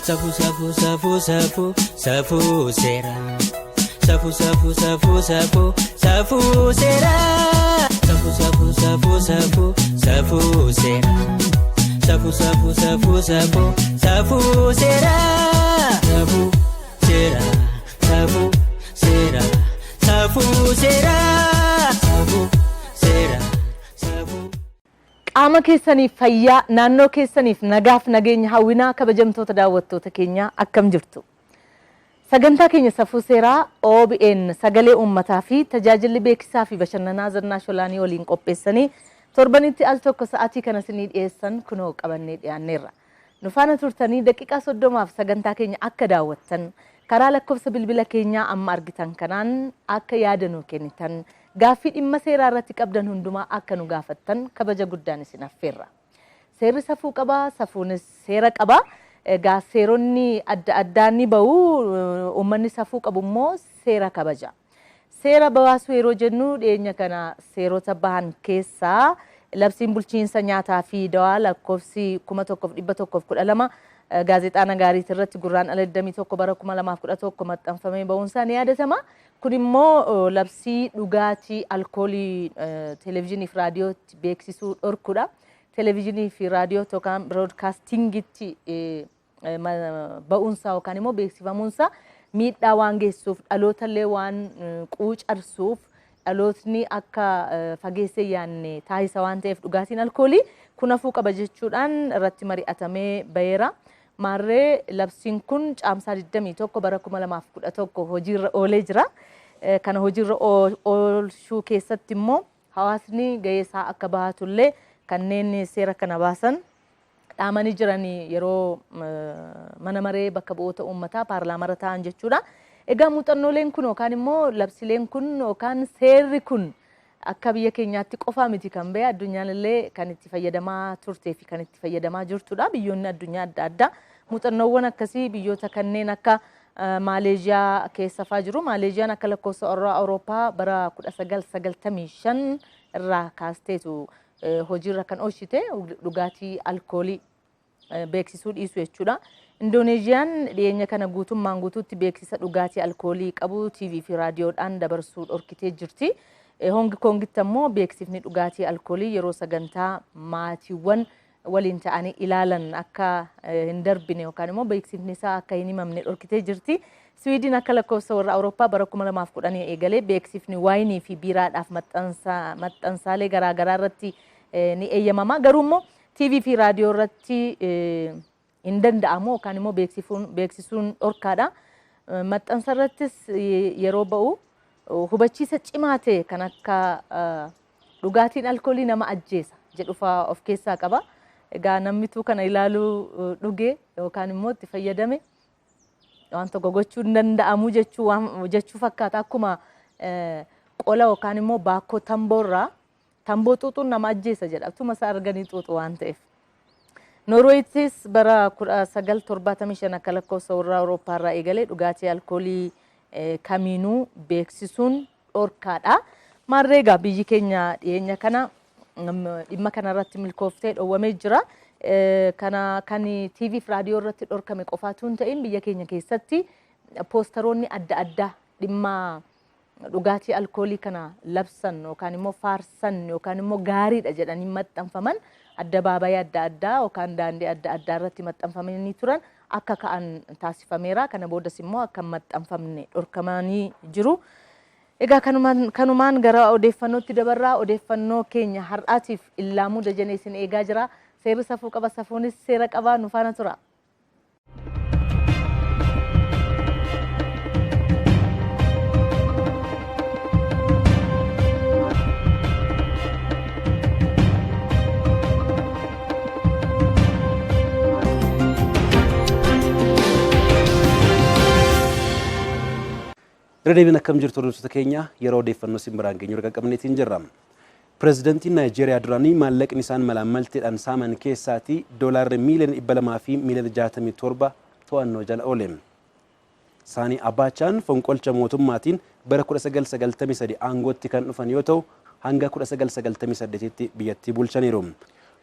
Safuu safuu safuu safuu safuu seera. Safuu safuu safuu safuu safuu seera. Safuu safuu safuu safuu safuu seera. Safuu safuu safuu safuu safuu seera. Safuu seera safuu seera safuu seera. Safuu seera safuu. Qaama keessaniif fayyaa, naannoo keessaniif nagaaf nageenya hawwinaa kabajamtoota daawwattoota keenyaa akkam jirtu? Sagantaa keenya Safuu Seeraa OBN Sagalee Uummataa fi Tajaajilli Beeksisaa fi Bashannanaa Zannaash Olaanii waliin qopheessanii torbanitti al tokko sa'aatii kana isinii dhiyeessan kunoo qabannee dhiyaanneerra. Nu faana turtanii daqiiqaa 30f sagantaa keenya akka daawwattan, karaa lakkoofsa bilbila keenyaa amma argitan kanaan akka yaada nuu kennitan, gaaffii dhimma seeraa irratti qabdan hundumaa akka nu gaafattan kabaja guddaan isin affeerra. Seerri safuu qaba, safuunis seera qaba. Egaa seeronni adda addaa ni ba'u, uummanni safuu qabu immoo seera kabaja. Seera baasuu yeroo jennu dhiyeenya kana seerota bahan keessaa labsiin bulchiinsa nyaataa fi dawaa lakkoofsi 1112 gaazexaa Nagaariit irratti Gurraandhala 21 bara 2011 maxxanfamee ba'uunsaa ni yaadatama. Kun immoo labsii dhugaatii alkoolii televizyinii fi raadiyootti beeksisuu dhorkudha. Televizyinii fi raadiyootti yookaan biroodkaastingitti ba'uunsaa yookaan immoo beeksifamuunsaa miidhaa waan geessuuf dhalootallee waan quucarsuuf dhalootni akka fageessee yaanne taasisa waan ta'eef dhugaatiin alkoolii kun hafuu qaba jechuudhaan irratti mari'atamee baheera. Maarree labsiin kun Caamsaa 21 bara 2011 hojiirra oolee jira. Kana hojiirra oolchuu keessatti immoo hawaasni gahee isaa akka bahatullee kanneen seera kana baasan dhaamanii jiran yeroo mana maree bakka bu'oota uummataa paarlaamarra taa'an jechuudha. Egaa muuxannooleen kun yookaan immoo labsileen kun yookaan seerri kun akka biyya keenyaatti qofaa miti kan bahe addunyaan illee kan itti fayyadamaa turtee fi kan itti fayyadamaa jirtudha. Biyyoonni addunyaa adda addaa muuxannoowwan akkasii biyyoota kanneen akka Maaleeziyaa keessa faa jiru. Maaleeziyaan akka lakkoofsa warra Awurooppaa bara 1995 irraa kaasteetu hojiirra kan oolchite dhugaatii alkoolii beeksisuu dhiisuu jechuudha. Indooneeziyaan dhiyeenya kana guutummaan guutuutti beeksisa dhugaatii alkoolii qabu TV fi raadiyoodhaan dabarsuu dhorkitee jirti. Hongi Koongitti ammoo beeksifni dhugaatii alkoolii yeroo sagantaa maatiiwwan waliin ta'anii ilaalan akka hin darbine yookaan immoo beeksifni isaa akka hin himamne dhorkitee jirti. Siwiidin akka lakkoofsa warra Awurooppaa bara 2010 eegalee beeksifni waayinii fi biiraadhaaf maxxansaalee garaagaraa irratti ni eeyyamama. Garuu immoo TV fi raadiyoo irratti hin danda'amu yookaan immoo beeksisuun dhorkaadha. Maxxansa irrattis yeroo ba'u hubachiisa cimaa ta'e kan akka dhugaatiin alkoolii nama ajjeesa jedhu fa'aa of keessaa qaba. Egaa namnituu kana ilaaluu dhuge yookaan immoo itti fayyadame waan tokko gochuu hin danda'amu jechuu fakkaata. Akkuma qola yookaan immoo baakkoo tamboorraa tamboo xuuxuun nama ajjeesa jedha. Tuma isaa arganii xuuxu waan ta'eef. Noorweeyittis bara 1975 akka lakkoofsa warra Awurooppaa irraa eegalee dhugaatii alkoolii kamiinuu beeksisuun dhorkaadha. Maarree egaa biyyi keenya dhiyeenya kana dhimma kana irratti milkooftee dhowwamee jira. Kana kan TV fi raadiyoo irratti dhorkame qofaatu hin ta'in biyya keenya keessatti poostaroonni adda addaa dhimma dhugaatii alkoolii kana labsan yookaan immoo faarsan yookaan immoo gaariidha jedhanii maxxanfaman addabaabayii adda addaa yookaan daandii adda addaa irratti maxxanfamanii turan akka ka'an taasifameera. Kana boodas immoo akka hin maxxanfamne dhorkamanii jiru. Egaa kanumaan gara odeeffannootti dabarraa. Odeeffannoo keenya har'aatiif Illaamuu Dajanee isin eegaa jira. Seerri safuu qaba, safuunis seera qaba. Nu faana tura. Irra deebiin akkam jirtu hordoftoota keenya yeroo odeeffannoo isin biraan geenyu irra qaqqabneetiin jirra. Pireezidantiin Naayijeeriyaa duraanii maallaqni isaan malaammalteedhaan saaman keessaatii doolaarri miiliyoona 200 fi miiliyoona 67 to'annoo jala oole. Saanii Abaachaan fonqolcha mootummaatiin bara 1993 aangootti kan dhufan yoo ta'u, hanga 1998tti biyyattii bulchaniiru.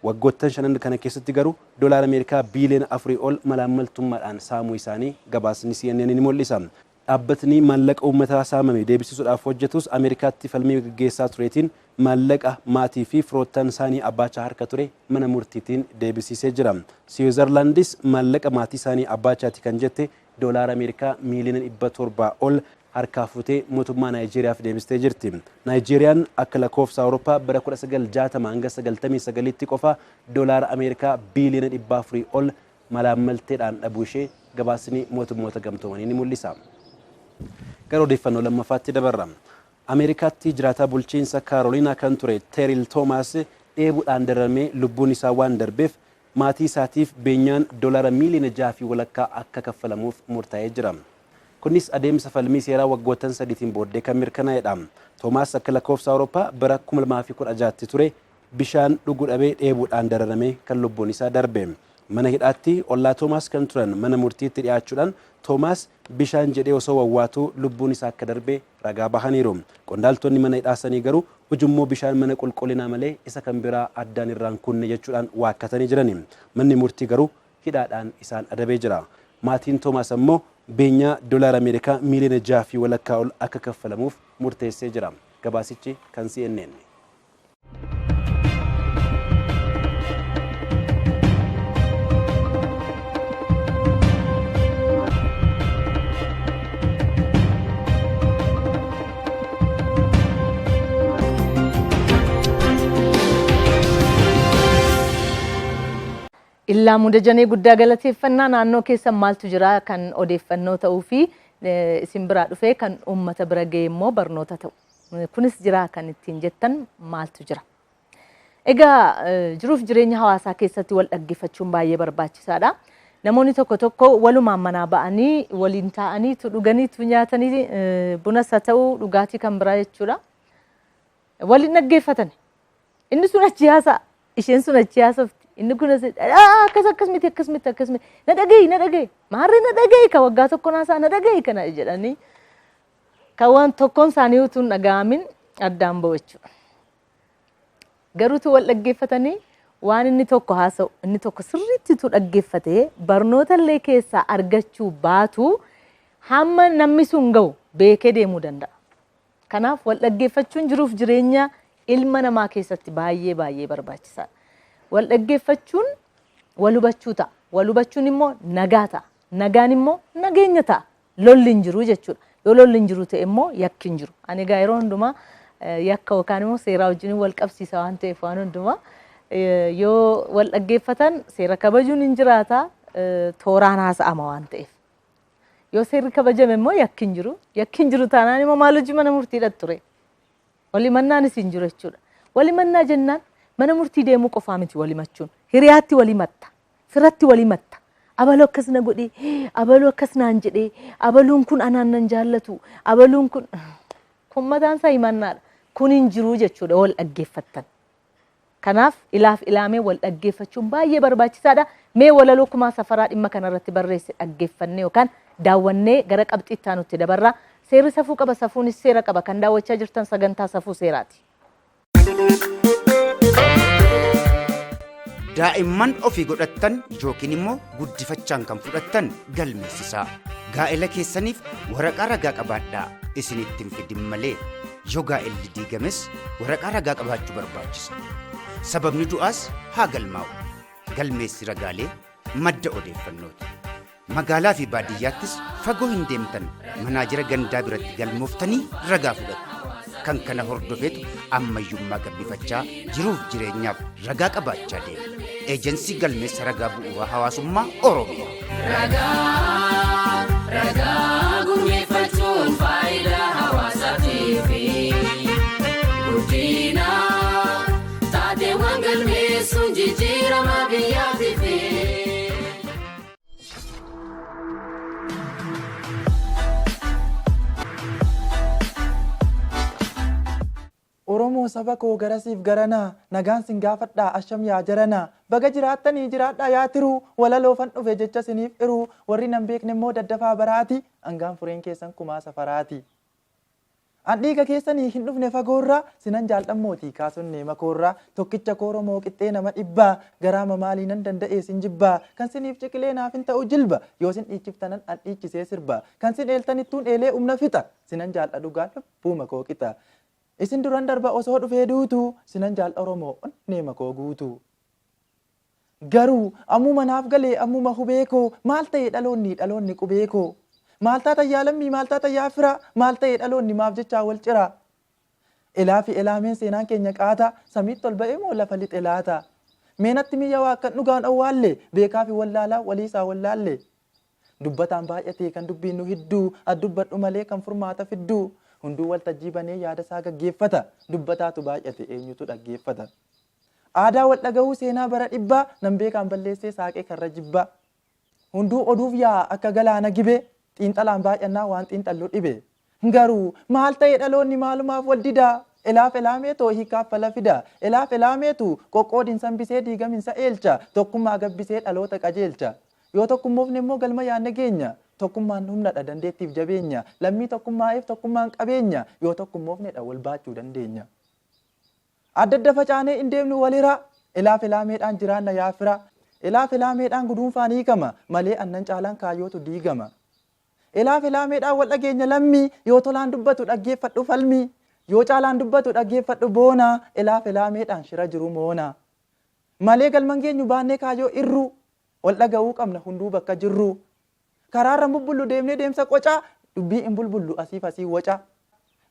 Waggoottan shanan kana keessatti garuu doolaara Ameerikaa biiliyoona 4 ol malaammaltummaadhaan saamuu isaanii gabaasni CNN ni mul'isa. Dhaabbatni maallaqa uummataa saamame deebisisuudhaaf hojjetus Ameerikaatti falmii gaggeessaa tureetiin maallaqa maatii fi firoottan isaanii Abaachaa harka ture mana murtiitiin deebisisee jira. Siwiizerlaandis maallaqa maatii isaanii Abaachaati kan jette doolaara Ameerikaa miiliyoona 700 ol harkaa fuutee mootummaa Naayijeeriyaaf deebistee jirti. Naayijeeriyaan akka lakkoofsa Awurooppaa bara 1960 hanga 99tti qofa doolaara Ameerikaa biiliyoona 400 ol malaammalteedhaan dhabuu ishee gabaasni mootummoota gamtoomanii ni mul'isa. Gara odeeffannoo lammaffaatti dabarra. Ameerikaatti jiraataa bulchiinsa Kaarooliinaa kan ture Teeril Toomaas dheebuudhaan dararamee lubbuun isaa waan darbeef maatii isaatiif beenyaan doolaara miiliyoona 6.5 akka kaffalamuuf murtaa'ee jira. Kunis adeemsa falmii seeraa waggoottan sadiitiin booddee kan mirkanaa'edha. Toomaas akka lakkoofsa Awurooppaa bara 2016tti ture bishaan dhuguu dhabee dheebuudhaan dararamee kan lubbuun isaa darbe. Mana hidhaatti ollaa Toomaas kan turan mana murtiitti dhiyaachuudhaan Toomaas bishaan jedhee osoo wawwaatuu lubbuun isaa akka darbe ragaa bahaniiru. Qondaaltonni mana hidhaa sanii garuu ujummoo bishaan mana qulqullinaa malee isa kan biraa addaan irraan kunne jechuudhaan waakkatanii jirani. Manni murtii garuu hidhaadhaan isaan adabee jira. Maatiin Toomaas ammoo beenyaa doolaara Ameerikaa miiliyoona 6.5 ol akka kaffalamuuf murteessee jira. Gabaasichi kan CNN. Illaa Mudajanee guddaa galateeffannaa. Naannoo keessa maaltu jira kan odeeffannoo ta'uu fi isin biraa dhufee kan uummata bira ga'e immoo barnoota ta'u. Kunis jira kan ittiin jettan maaltu jira. Egaa jiruuf jireenya hawaasaa keessatti wal dhaggeeffachuun baay'ee barbaachisaadha. Namoonni tokko tokko walumaan manaa ba'anii waliin taa'anii tu dhuganii tu nyaatanii bunas haa ta'u dhugaatii kan biraa jechuudha. Waliin dhaggeeffatan. Inni sun achi haasa'a. Isheen sun achi haasofti. Inni kun akkas akkas miti akkas miti akkas miti na dhagahi na dhagahi maarree na dhagahi ka waggaa tokko naasaa na dhagahi kana jedhanii kan waan tokkoon isaanii utuu hin dhaga'amin addaan ba'u jechuudha. Garuutu wal dhaggeeffatanii waan inni tokko haasa'u inni tokko sirriitti utuu dhaggeeffatee barnoota illee keessaa argachuu baatu hamma namni sun ga'u beekee deemuu danda'a. Kanaaf wal dhaggeeffachuun jiruuf jireenya ilma namaa keessatti baay'ee baay'ee barbaachisaadha. Wal dhaggeeffachuun wal hubachuu ta'a. Wal hubachuun immoo nagaa ta'a. Nagaan immoo nageenya ta'a. Lolli hin jiru jechuudha. Yoo lolli hin jiru ta'e immoo yakki hin jiru. Ani egaa yeroo hundumaa yakka yookaan immoo seeraa wajjin wal qabsiisa waan ta'eef waan hundumaa yoo wal dhaggeeffatan seera kabajuun hin jiraata, tooraan haasa'ama waan ta'eef. Yoo seerri kabajame immoo yakki hin jiru. Yakki hin jiru taanaan immoo maal hojii mana murtii ture? Walimannaanis hin jiru jechuudha. Walimannaa jennaan mana murtii deemuu qofaa miti walimachuun. Hiriyaatti walimatta. Firatti walimatta. Abaluu akkas na godhee, abaluu akkas naan jedhee, abaluun kun anaan nan jaallatu, abaluun kun kun mataan isaa himannaadha. Kun hin jiru jechuudha wal dhaggeeffattan. Kanaaf ilaaf ilaamee wal dhaggeeffachuun baay'ee barbaachisaadha. Mee walaloo Kumaa Safaraa dhimma kanarratti barreesse dhaggeeffannee yookaan daawwannee gara qabxii itti aanutti dabarra. Seerri safuu qaba, safuunis seera qaba. Kan daawwachaa jirtan sagantaa safuu seeraati. Daa'imman ofii godhattan yookiin immoo guddifachaan kan fudhattan galmeessisaa. Gaa'ela keessaniif waraqaa ragaa qabaadhaa, isinitti hin fidin malee. Yoo gaa'elli diigames waraqaa ragaa qabaachuu barbaachisa. Sababni du'aas haa galmaa'u. Galmeessi ragaalee madda odeeffannooti. Magaalaa fi baadiyyaattis fagoo hin deemtan, manaajira gandaa biratti galmooftanii ragaa fudhattu. Kan kana hordofeetu ammayyummaa gabbifachaa jiruuf jireenyaaf ragaa qabaachaa deema. Eejensii galmeessa ragaa bu'uura hawaasummaa Oromiyaa. Ragaa gurmeeffachuun faayidaa hawaasaatiif guddina taateewwan galmeessuun jijjiirama biyyaatiif. Oromoo saba koo garasiif garanaa, nagaan sin gaafadhaa, asham yaa jaranaa, baga jiraattanii jiraadhaa yaa tiruu, walaloofan dhufe jecha siniif iruu, warri nan beekne immoo daddafaa baraati, hangaan fureen keessan Kumaa Safaraati. An dhiiga keessanii hin dhufne fagoorraa, sinan jaalladha mootii kaasonnee makoorraa, tokkicha koo Oromoo qixxee nama dhibbaa, garaama maalii nan danda'ee sin jibbaa, kan siniif ciqilee naaf hin ta'u jilba, yoo sin dhiichiftanan an dhiichisee sirba, kan sin eeltanittuun eelee humna fixa, sinan jaalladha dhugaa lubbuuma koo qixa. Isin duran darba osoo dhufee duutu, sinan jaalladha Oromoo onnee makoo guutu. Garuu ammuma naaf galee ammuma hubee koo, maal ta'e dhaloonni dhaloonni qubee koo. Maal taatan yaa lammii, maal taatan yaa fira, maal ta'e dhaloonni maaf jechaa wal cira. Elaa fi elaameen seenaan keenya qaata, samiitti ol ba'ee moo lafa lixe laata. Meenatti miyya waa kan dhugaan owwaalle, beekaa fi wallaalaa waliisaa wallaalle. Dubbataan baay'atee kan dubbiin nu hidduu, addubbadhu malee kan furmaata fidduu. Hunduu waltajjii banee yaada isaa gaggeeffata, dubbataatu baay'ate eenyutu dhaggeeffata. Aadaa wal dhagahuu seenaa bara dhibbaa, nan beekaan balleessee saaqee karra jibbaa. Hunduu oduuf yaa'a akka galaana gibee, xiinxalaan baay'annaa waan xiinxallu dhibe. Garuu maal ta'e dhaloonni maalumaaf wal didaa? Elaaf elaameetoo hiikaaf fala fida. Elaaf elaameetu qoqqoodinsa hambisee diigaminsa eelcha, tokkummaa gabbisee dhaloota qajeelcha. Yoo tokkummoofne immoo galma yaadne geenya. Tokkummaan humnadha dandeettiif jabeenya. Lammii tokkummaa'eef tokkummaan qabeenya. Yoo tokkummoofnedha wal baachuu dandeenya. Adda adda facaanee hin deemnu walira, elaaf elaameedhaan jiraanna yaa fira. Elaaf elaameedhaan guduunfaan hiikama, malee annan caalaan kaayyootu diigama. Elaaf elaameedhaan wal dhageenya lammii, yoo tolaan dubbatu dhaggeeffadhu falmii. Yoo caalaan dubbatu dhaggeeffadhu boona, elaaf elaameedhaan shira jiru moona. Malee galman geenyu baannee kaayyoo irru, wal dhaga'uu qabna hunduu bakka jirru. Karaarra hin bubbullu deemnee deemsa qocaa, dubbii hin bulbullu asiif asii waca.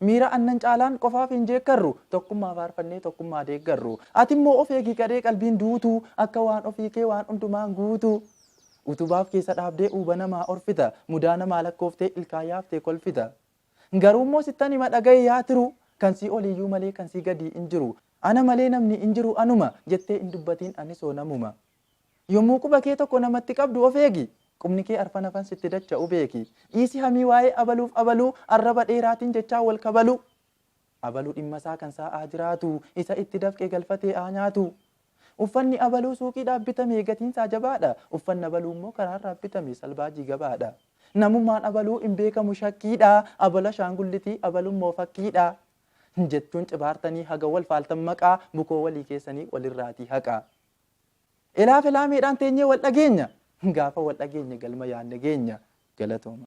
Miira annan caalaan qofaaf hin jeekkarru, tokkummaa faarfannee tokkummaa deeggarru. Ati immoo of eegi gadhee qalbiin duutu, akka waan ofii kee waan hundumaan guutu. Utubaaf keessa dhaabdee uuba namaa orfita, mudaa namaa lakkooftee ilkaan yaaftee kolfita. Garuu immoo sittan hima dhaga'i yaa tiru, kan sii oliyyuu malee kan sii gadii hin jiru. Ana malee namni hin jiru anuma, jettee hin dubbatiin anisoo namuma. Yommuu quba kee tokko namatti qabdu of eegi. Qubni kee arfan hafan sitti dacha'u beeki. Dhiisi hamii waa'ee abaluuf abaluu, arraba dheeraatiin jechaa wal kabalu. Abaluu dhimma isaa kan saa'aa jiraatu, isa itti dafqee galfatee haa nyaatu. Uffanni abaluu suuqiidhaaf bitame gatiinsaa jabaadha. Uffanni abaluu immoo karaarraa bitame salbaajii gabaadha. Namummaan abaluu hin beekamu shakkiidha. Abala shaangullitii abalummoo fakkiidha. Jechuun cibaartanii haga wal faaltan maqaa bukoo walii keessanii walirraatii haqa. Elaaf elaameedhaan teenyee wal dhageenya. Gaafa wal dhageenye galma yaadne geenya. Galatooma.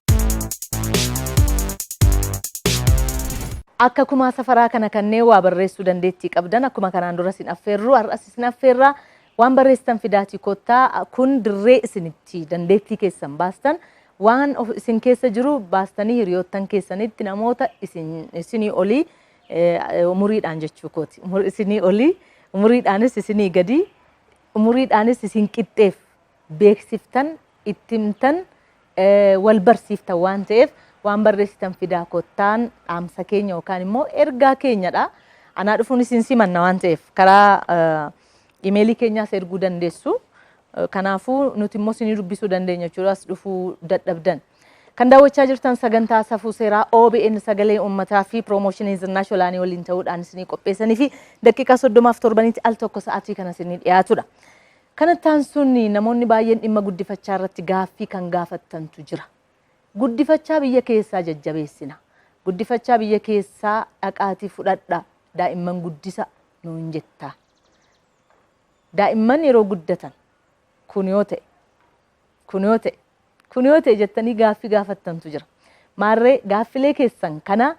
Akka kumaa safaraa kana kanneen waa barreessuu dandeettii qabdan akkuma kanaan dura isin affeerru har'as isin affeerraa waan barreessitan fidaatii kottaa, kun dirree isinitti dandeettii keessan baastan, waan of isin keessa jiru baastanii hiriyoottan keessanitti, namoota isin isinii olii umuriidhaan jechuu kooti, isinii olii umuriidhaanis isinii gadi umuriidhaanis isin qixxeef beeksiftan, itti himtan, wal barsiiftan waan ta'eef waan barreessitan fidaa kottaan dhaamsa keenya yookaan immoo ergaa keenyadha. Anaa dhufuun isin simanna waan ta'eef karaa imeelii keenyaas erguu dandeessu. Kanaafuu nuti immoo isinii dubbisuu dandeenya jechuudha as dhufuu dadhabdan. Kan daawwachaa jirtan sagantaa Safuu Seeraa OBN Sagalee Uummataa fi Piroomooshinii Zinaash Olaanii waliin ta'uudhaan isinii qopheessanii fi daqiiqaa 30f torbanitti al tokko sa'aatii kana isinii dhiyaatudha. Kanatti aansuun namoonni baay'een dhimma guddifachaa irratti gaaffii kan gaafattantu jira. Guddifachaa biyya keessaa jajjabeessina. Guddifachaa biyya keessaa dhaqaatii fudhadha, daa'imman guddisa nuun jetta. Daa'imman yeroo guddatan kun yoo ta'e, kun yoo ta'e, kun yoo ta'e jettanii gaaffii gaafattantu jira. Maarree gaaffilee keessan kana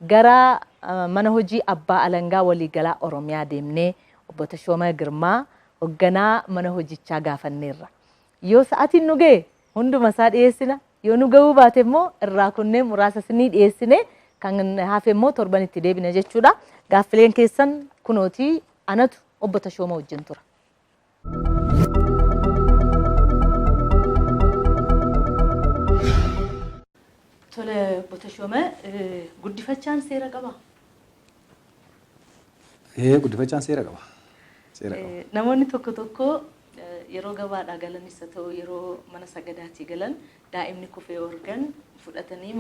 gara mana hojii abbaa alangaa waliigalaa Oromiyaa deemnee obbo Tashooma Girmaa hoogganaa mana hojichaa gaafanneerra. Yoo sa'aatiin nu ga'e hunduma isaa dhiyeessina. Yoo nu ga'uu baate immoo irraa kunneen muraasa isinii dhiyeessine, kan hafe immoo torban itti deebina jechuudha. Gaaffileen keessan kunootii, anatu obbo Tashooma wajjin tura. Tole obbo Tashooma, guddifachaan seera qabaa? Ee, guddifachaan seera qaba. Seera qaba. Namoonni tokko tokko yeroo gabaadhaa galanis haa ta'u yeroo mana sagadaatii galan daa'imni kufee organ fudhatanii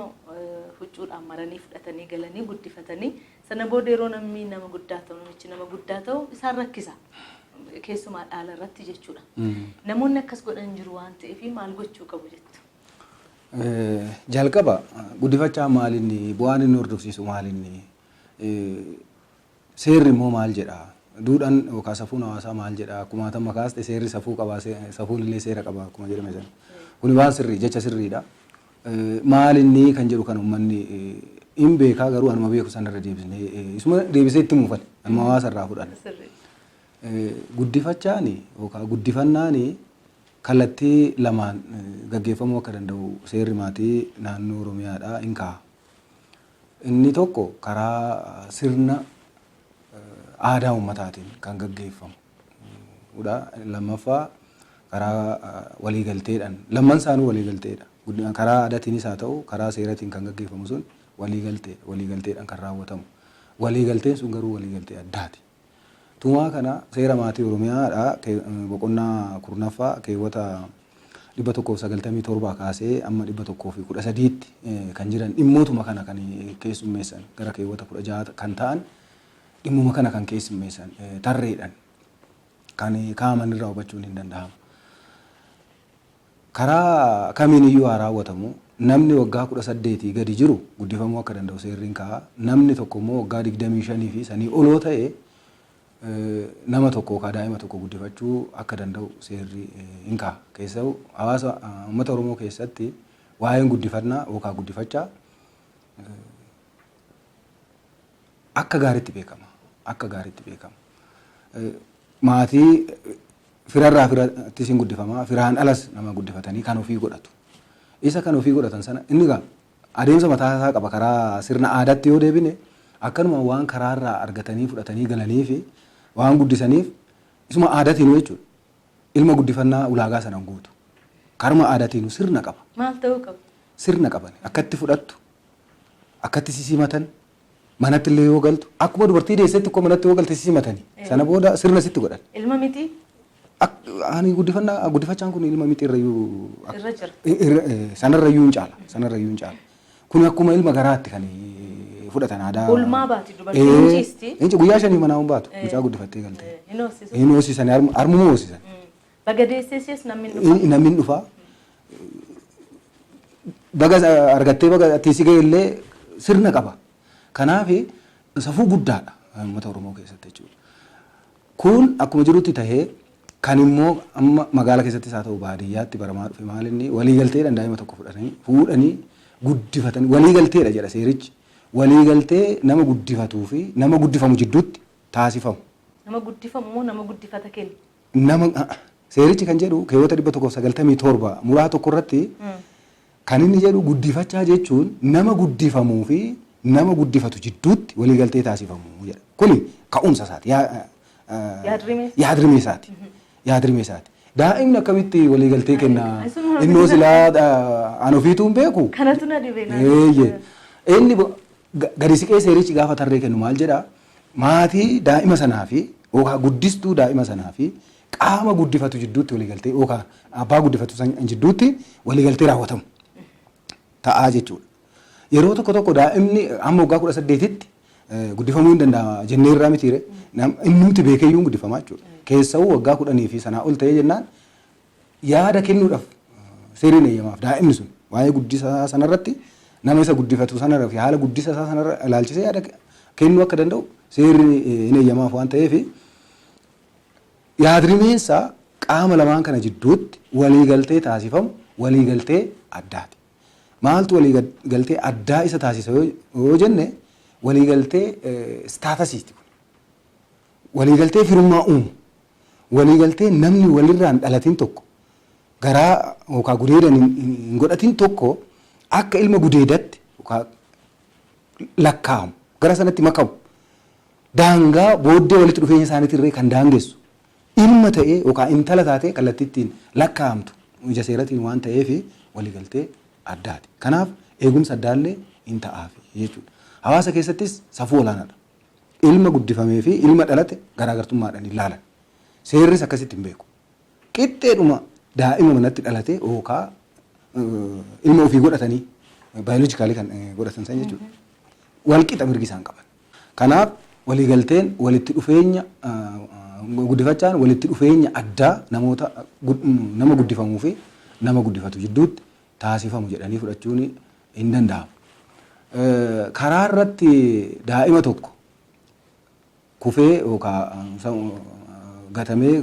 huccuudhaan maranii fudhatanii galanii guddifatanii, sana booda yeroo namni nama guddaa ta'u, namichi nama guddaa ta'u isaan rakkisa. Keessumaa dhaala irratti jechuudha. Namoonni akkas godhan jiru waan ta'eef maal gochuu qabu jettu? Jalqaba guddifachaa maalinni, bu'aan inni hordofsiisu maalinni, seerri immoo maal jedha, duudhaan yookaan safuun hawaasaa maal jedha, akkuma amma kaaste seerri safuu qaba, safuun illee seera qaba akkuma jedhame sana. Kuni waan sirrii, jecha sirriidha. Maalinni kan jedhu kan uummanni hin beekaa, garuu anuma beeku sanarra deebisnee isuma deebisee itti muufate, anuma hawaasa irraa fudhanne. Guddifachaani yookaan guddifannaani kallattii lamaan gaggeeffamuu akka danda'u seerri maatii naannoo Oromiyaadhaa hin kaa'a. Inni tokko karaa sirna aadaa uummataatiin kan gaggeeffamu. Lammaffaa karaa waliigalteedhaan, lamman isaanuu waliigalteedha. Karaa aadaatiinis haa ta'u karaa seeratiin kan gaggeeffamu sun waliigalteedha. Waliigalteedhaan kan raawwatamu. Waliigalteen sun garuu waliigaltee addaati. Tumaa kana seera maatii Oromiyaadha boqonnaa 10ffaa keewwata 197 kaasee amma 113tti kan jiran dhimmootuma kana kan keessummeessan, gara keewwata 16 kan ta'an dhimmuma kana kan keessummeessan tarreedhaan kan kaa'aman irraa hubachuun hin danda'ama. Karaa kamiin iyyuu haa raawwatamu, namni waggaa 18 gadi jiru guddifamuu akka danda'u seerri hin kaa'a. Namni tokko immoo waggaa 25 fi sanii oloo ta'e nama tokko yookaan daa'ima tokko guddifachuu akka danda'u seerri hin kaa'a. Keessattuu hawaasa uummata Oromoo keessatti waa'een guddifannaa yookaan guddifachaa akka gaariitti beekama. Akka gaariitti beekama. Maatii firarraa firattis hin guddifama. Firaan alas nama guddifatanii kan ofii godhatu. Isa kan ofii godhatan sana inni egaa adeemsa mataa isaa qaba. Karaa sirna aadaatti yoo deebine akkanuma waan karaarraa argatanii fudhatanii galanii fi waan guddisaniif isuma aadaatiin jechuudha. Ilma guddifannaa ulaagaa sana guutu. Karuma aadaatiinuu sirna qaba. Maal ta'uu qaba? Sirna qaban. Akkatti fudhattu, akkatti sisimatan, manatti illee yoo galtu akkuma dubartii deessetti akkuma manatti yoo galte sisimatani. Sana booda sirna sitti godhan. Ilma miti? Ani guddifannaa guddifachaan kun ilma miti irrayyuu irra jira. Sanarrayyuu hin caala. Sanarrayyuu hin caala. Kun akkuma ilma garaatti kan fudhatan aadaa. Ulmaa baati dubartiin, hin ciisti. Guyyaa 5 manaa hin baatu. Mucaa guddifattee galte. Hin hoosisu. Hin hoosisan, harmuma hoosisan. Baga deessees namni hin dhufa. Namni hin dhufa. Baga argattee baga ittiin si ga'e illee sirna qaba. Kanaaf safuu guddaadha uummata Oromoo keessatti jechuudha. Kun akkuma jirutti tahee, kan immoo amma magaala keessattis haa ta'u baadiyyaatti baramaa dhufe maal, inni waliigalteedhaan daa'ima tokko fudhatanii fuudhanii guddifatanii waliigalteedha jedha seerichi. Waliigaltee nama guddifatuu fi nama guddifamu jidduutti taasifamu. Nama guddifamu moo nama guddifata kennu? Nama seerichi kan jedhu keewwata 197 muraa 1 irratti kan inni jedhu, guddifachaa jechuun nama guddifamuu fi nama guddifatu jidduutti waliigaltee taasifamu jedha. Kuni ka'umsa isaati. Yaadrimee. Yaadrimee isaati. Yaadrimee isaati. Daa'imni akkamitti waliigaltee kenna? Innoo silaa an ofiituu hin beeku. Kanatu na dhibe. Eeyyee. Inni gadi siqee seerichi gaafa tarree kennu maal jedhaa? Maatii daa'ima sanaa fi yookaan guddistuu daa'ima sanaa fi qaama guddifatu jidduutti waliigaltee yookaan abbaa guddifatu san jidduutti waliigaltee raawwatamu ta'aa jechuudha. Yeroo tokko tokko daa'imni hamma waggaa 18tti guddifamuu hin danda'a jennee irraa mitiire, innumti beekeeyyuu hin guddifamaa jechuudha. Keessawuu waggaa 10 fi sanaa ol ta'ee jennaan yaada kennuudhaaf seeriin eeyyamaaf, daa'imni sun waa'ee guddisa sanarratti, nama isa guddifatu sanarra fi haala guddisa isaa sanarra ilaalchisee yaada kennuu akka danda'u seerri hin eeyyamaaf waan ta'eef, yaadrimeensaa qaama lamaan kana jidduutti waliigaltee taasifamu waliigaltee addaati. Maaltu waliigaltee addaa isa taasisa yoo jenne, waliigaltee statusiiti kun. Waliigaltee firummaa uumu. Waliigaltee namni walirraan dhalatin tokko, garaa yookaan gudeedan hin godhatin tokko akka ilma gudeedatti yookaan lakkaa'amu, gara sanatti makamu, daangaa booddee walitti dhufeenya isaaniitirree kan daangessu, ilma ta'ee yookaan intala taatee kallattii ittiin lakkaa'amtu ija seeratiin waan ta'eef waliigaltee addaati. Kanaaf eegumsa addaallee hin ta'aafi jechuudha. Hawaasa keessattis safuu olaanaadha. Ilma guddifamee fi ilma dhalate garaagartummaadhaan hin laalan. Seerris akkasitti hin beeku. Qixxeedhuma daa'ima manatti dhalate yookaan ilma ofii godhatanii biologically kan godhatan san jechuudha. Walqixa mirgi isaan qaban. Kanaaf waliigalteen walitti dhufeenya guddifachaan walitti dhufeenya addaa namoota nama guddifamuu fi nama guddifatu jidduutti taasifamu jedhanii fudhachuun hin danda'amu. Karaa irratti daa'ima tokko kufee yookaan gatamee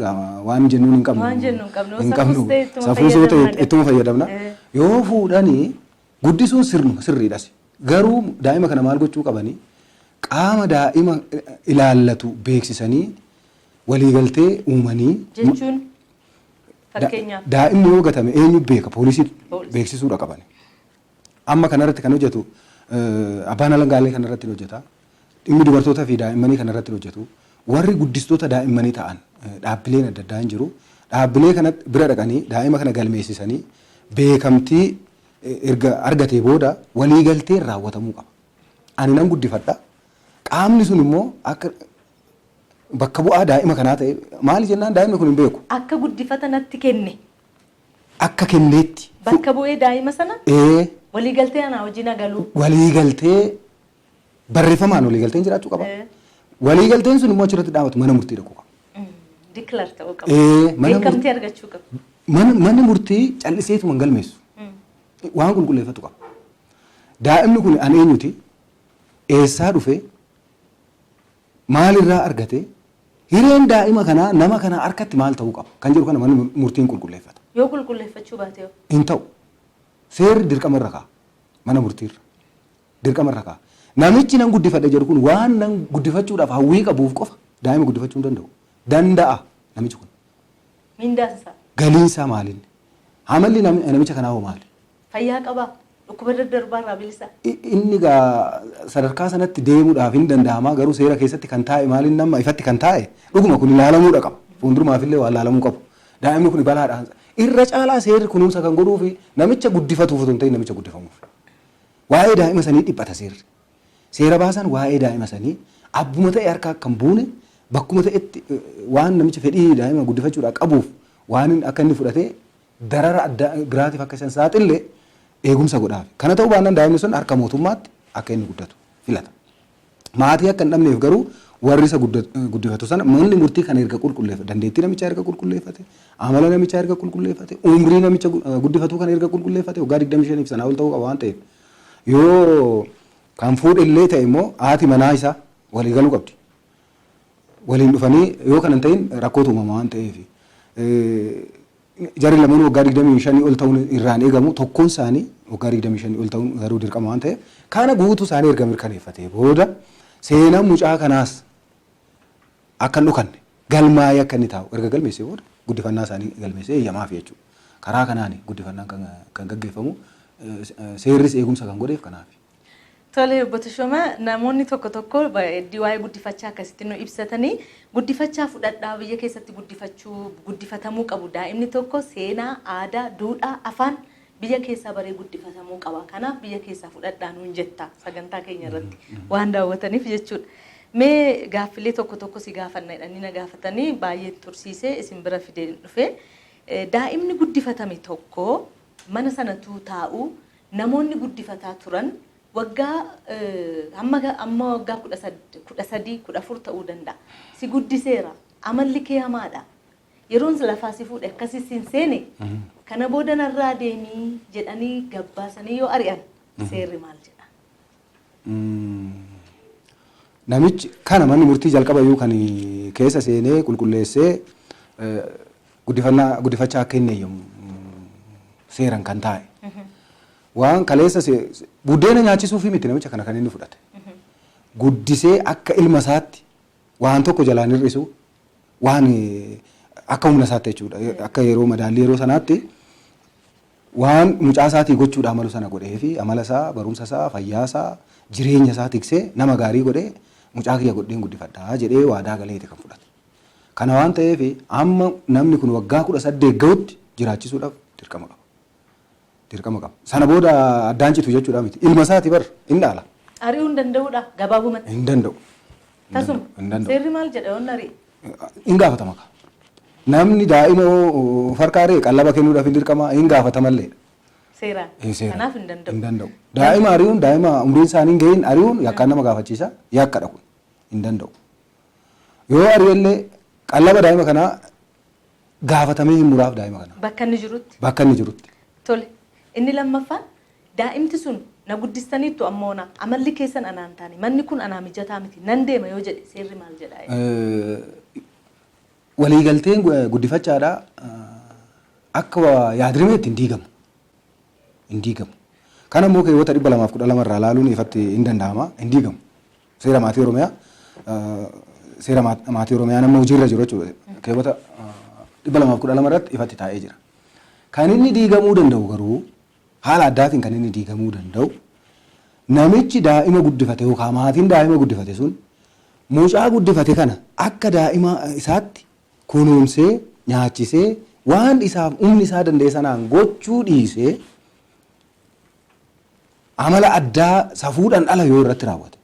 waan jennuun hin qabnu. Waan jennu hin qabnu. Hin qabnu. Safuus ta'e ittuma Safuus yoo ta'e fayyadamna. ittuma fayyadamna. Yoo fuudhanii guddisuun sirnuma sirriidhas. Garuu daa'ima kana maal gochuu qabanii qaama daa'ima ilaallatu beeksisanii waliigaltee uumanii Jechuun fakkeenyaaf. Daa'imni yoo gatame eenyu beeka poolisii Poolisii. beeksisuudha qaban. Amma kanarratti kan hojjetu abbaan alangaalee kanarratti hojjeta. Dhimmi dubartootaa fi daa'immanii kanarratti hojjetu. Warri guddistoota daa'immanii ta'an dhaabbileen adda addaa hin jiru. Dhaabbilee kana bira dhaqanii daa'ima kana galmeessisanii beekamtii erga argatee booda waliigalteen raawwatamuu qaba. Ani nan guddifadha. Qaamni sun immoo akka bakka bu'aa daa'ima kanaa ta'e maali jennaan daa'imni kun hin beeku. Akka guddifata natti kenne Akka kenneetti. bakka bu'ee daa'ima sana waliigaltee anaa wajjin agaluu. Waliigaltee barreeffamaan waliigalteen jiraachuu qaba. Waliigalteen sun immoo achirratti dhaabatu mana murtii dhaquu qaba. Declare ta'uu qaba. Mana Beekamtii argachuu qaba. Manni murtii calliseetuma hin galmeessu. Waan qulqulleeffatu qaba. Daa'imni kun an eenyuti? Eessaa dhufe? Maalirraa argate? Hireen daa'ima kanaa nama kanaa harkatti maal ta'uu qaba? Kan jedhu kana manni murtiin qulqulleeffata. Yoo qulqulleeffachuu baate hoo? Hin ta'u. Seerri dirqama irra kaa'a. Mana murtiirra. Dirqama irra kaa'a. Namichi nan guddifadha jedhu kun waan nan guddifachuudhaaf hawwii qabuuf qofa daa'ima guddifachuu hin danda'u. Danda'a namichi kun. Mindaan isaa Galiin isaa maalinni? Amalli namicha kanaa hoo maali? Fayyaa qabaa? Dhukkuba daddarbaa irraa bilisa? Inni gaa sadarkaa sanatti deemuudhaaf hin danda'ama garuu seera keessatti kan taa'e maaliin nama ifatti kan taa'e dhuguma kun ilaalamuudha qaba. Fuuldurumaaf illee waan ilaalamuu qabu. Daa'imni kun balaadhaan irra caalaa seerri kunuunsa kan godhuu fi namicha guddifatuuf otoo hin ta'in namicha guddifamuuf. Waa'ee daa'ima sanii dhiphata seerri. Seera baasan waa'ee daa'ima sanii abbuma ta'e harka akka hin buune bakkuma ta'etti waan namicha fedhii daa'ima guddifachuudhaaf qabuuf waan akka inni fudhatee darara adda biraatiif akka isaan saaxille eegumsa godhaaf. Kana ta'uu baannaan daa'imni sun harka mootummaatti akka inni guddatu filata. Maatii akka hin dhabneef garuu warri isa guddifatu sana manni murtii kana erga qulqulleeffate, dandeettii namichaa erga qulqulleeffate, amala namichaa erga qulqulleeffate, umrii namicha guddifatu kana erga qulqulleeffate waggaa 25 sanaa ol ta'uu qaba waan ta'eef yoo kan fuudhe illee ta'e immoo haati manaa isaa walii galuu qabdi. Waliin dhufanii yoo kana hin ta'in rakkootu uumama waan ta'eef. Jarri lamaan waggaa 25 ol ta'uun irraan eegamu tokkoon isaanii waggaa 25 ol ta'uun garuu dirqama waan ta'eef kana guutuu isaanii erga mirkaneeffatee booda seenaan mucaa kanaas akka hin dhokanne galmaa'ee akka inni taa'u erga galmeessee booda guddifannaa isaanii galmeessee eeyyamaaf jechuudha. Karaa kanaan guddifannaan kan gaggeeffamu seerris eegumsa kan godheef kanaaf. Tole obbo Tashooma, namoonni tokko tokko waa'ee guddifachaa akkasitti nu ibsatanii guddifachaa fudhadhaa biyya keessatti guddifachuu guddifatamuu qabu. Daa'imni tokko seenaa, aadaa, duudhaa, afaan biyya keessaa baree guddifatamuu qaba. Kanaaf biyya keessaa fudhadhaa nuun jetta sagantaa keenya irratti waan daawwataniif jechuudha. Mee gaaffilee tokko tokko si gaafanna jedhanii na gaafatanii baay'ee tursiisee isin bira fidee dhufe. Daa'imni guddifatame tokko mana sanatu taa'u namoonni guddifataa turan waggaa hamma waggaa 13 14 ta'uu danda'a. Si guddiseera, amalli kee hamaadha. Yeroon lafaa si fuudhe akkasii siin seene kana booda narraa deemii jedhanii gabbaasanii yoo ari'an seerri maal jedha? Namichi kana manni murtii jalqaba iyyuu kan keessa seenee qulqulleessee guddifannaa guddifachaa akka inni eeyyamu seeran kan taa'e. Waan kaleessa buddeena nyaachisuufi miti namicha kana kan inni fudhate. Guddisee akka ilma isaatti waan tokko jalaan hir'isu waan akka humna isaatti jechuudha. Akka yeroo madaallii yeroo sanaatti waan mucaa isaatii gochuudhaan malu sana godhee fi amala isaa, barumsa isaa, fayyaa isaa, jireenya isaa tiksee nama gaarii godhee mucaa kiyya godheen guddifadhaa jedhee waadaa galeeti kan fudhate. Kana waan ta'eef amma namni kun waggaa 18 gahutti jiraachisuudhaaf dirqama qaba. Dirqama qaba. Sana booda addaan citu jechuudha miti. Ilma isaati bar hin dhaala. Ari'uu hin danda'uudha gabaabumatti. Hin danda'u. Tasuma. Hin danda'u. Seerri maal jedha yoon ari'e? Hin gaafatama ka. Namni daa'ima of harkaa ari'e qallaba kennuudhaaf hin dirqama hin gaafatamallee. Seeraan. Seeraan. Kanaaf hin danda'u. Hin danda'u. Daa'ima ari'uun daa'ima umriin isaanii hin gahin ari'uun yakkaan nama gaafachiisa. Yakkadha kun. Hin danda'u. Yoo ari'ellee qallaba daa'ima kanaa gaafatamee hin muraaf daa'ima kanaa. Bakka inni jirutti. Bakka inni jirutti. Tole. Inni lammaffaan daa'imti sun na guddistaniittu ammoona amalli keessan anaan taane manni kun anaa mijataa miti nan deema yoo jedhe seerri maal jedha? Waliigalteen guddifachaadha akka yaadrimeetti hin diigamu. Hin diigamu. Kana immoo keewwata 212 irraa ilaaluun ifatti hin danda'ama. Hin diigamu. Seera maatii Oromiyaa seera maatii Oromiyaa nama hojiirra jiru jechuudha. Keewwata 212 irratti ifatti taa'ee jira. Kan inni diigamuu danda'u garuu haala addaatiin kan inni diigamuu danda'u namichi daa'ima guddifate yookaan maatiin daa'ima guddifate sun mucaa guddifate kana akka daa'ima isaatti kunuunsee nyaachisee waan isaaf humni isaa danda'e sanaan gochuu dhiisee amala addaa safuudhaan ala yoo irratti raawwate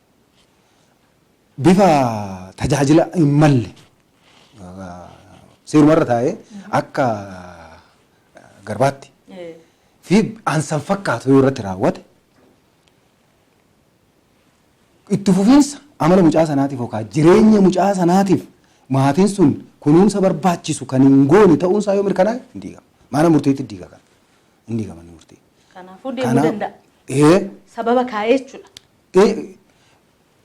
bifa tajaajila hin malle seerumarra taa'ee akka garbaatti fi ansan fakkaatu yoo irratti raawwate itti fufiinsa amala mucaa sanaatiif yookaan jireenya mucaa sanaatiif maatiin sun kunuunsa barbaachisu kan hin goone ta'uunsaa yoo mirkanaa'e hin diigama. Mana murtiitti diiga kan hin diigama manni murtii. Kanaafuu deemuu danda'a. Sababa kaa'ee jechuudha.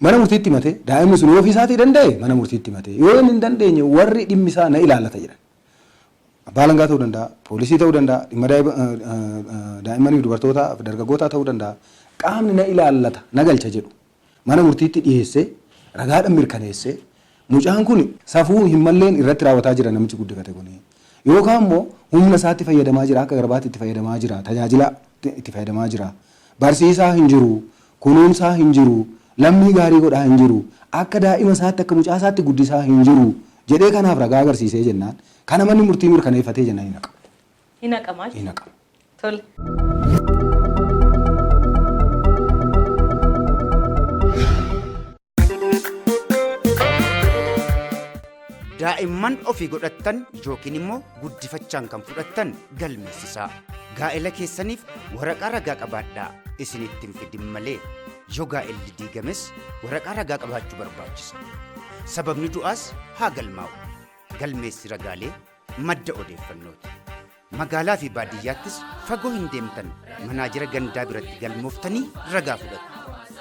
Mana murtiitti himate daa'imni sun yoo ofii isaatii danda'e mana murtiitti himate yoo inni hin dandeenye warri dhimmi isaa na ilaallata jedhan. Abbaa alangaa ta'uu danda'a, poolisii ta'uu danda'a, dhimma daa'immanii fi dubartootaa fi dargaggootaa ta'uu danda'a. Qaamni na ilaallata na galcha jedhu mana murtiitti dhiyeessee ragaadhaan mirkaneessee mucaan kun safuu hin malleen irratti raawwataa jira namichi guddifate kun. Yookaan immoo humna isaatti fayyadamaa jira akka garbaatti itti fayyadamaa jira tajaajila itti fayyadamaa jira. Barsiisaa hin jiru, kunuunsaa hin jiru, lammii gaarii godhaa hin jiru, akka daa'ima isaatti akka mucaa isaatti guddisaa hin jiru jedhee kanaaf ragaa agarsiisee jennaan kana manni murtii mirkaneeffatee jennaan hin haqamu. Hin haqamaa Hin haqamu. Tole. Daa'imman ofii godhattan yookiin immoo guddifachaan kan fudhattan galmeessisaa. Gaa'ela keessaniif waraqaa ragaa qabaadhaa isinitti hin fidin malee. Yoo gaa'elli diigames waraqaa ragaa qabaachuu barbaachisa. Sababni du'aas haa galmaa'u. Galmeessi ragaalee madda odeeffannooti. Magaalaa fi baadiyyaattis fagoo hin deemtan manaajira gandaa biratti galmooftanii ragaa fudhattu.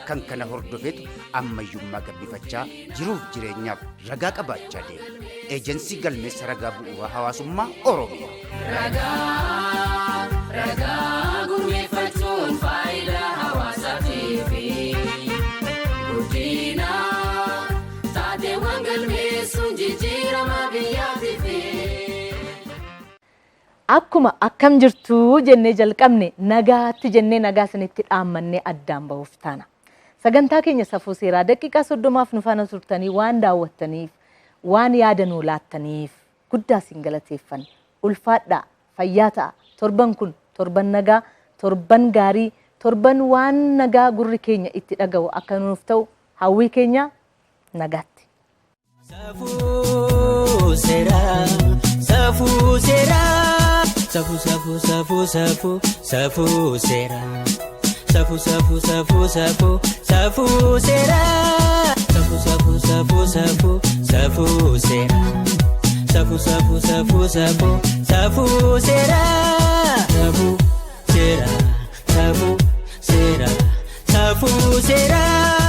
Kan kana hordofeetu ammayyummaa gabbifachaa jiruuf jireenyaaf ragaa qabaachaa deema. Eejensii galmeessa ragaa bu'uura hawaasummaa Oromiyaa. Ragaa ragaa gurmeeffachuun faayidaa hawaasaatiif. Guddina taateewwan galmeessuun jijjiirama biyyaatiif. Akkuma akkam jirtu jennee jalqabne nagaatti jennee nagaa isinitti dhaammannee addaan bahuuf taana. Sagantaa keenya safuu seeraa daqiiqaa 30f nu faana turtanii waan daawwattaniif waan yaada nuu laattaniif guddaa isin galateeffanna. Ulfaadhaa fayyaa ta'a. Torban kun torban nagaa, torban gaarii, torban waan nagaa gurri keenya itti dhaga'u akka nuuf ta'u hawwii keenya nagaatti. Safuu seeraa, safuu seeraa, safuu safuu safuu safuu safuu seeraa, safuu safuu safuu safuu safuu seeraa, safuu safuu safuu safuu safuu seeraa, safuu safuu safuu safuu safuu seeraa, safuu seeraa, safuu seeraa, safuu seeraa.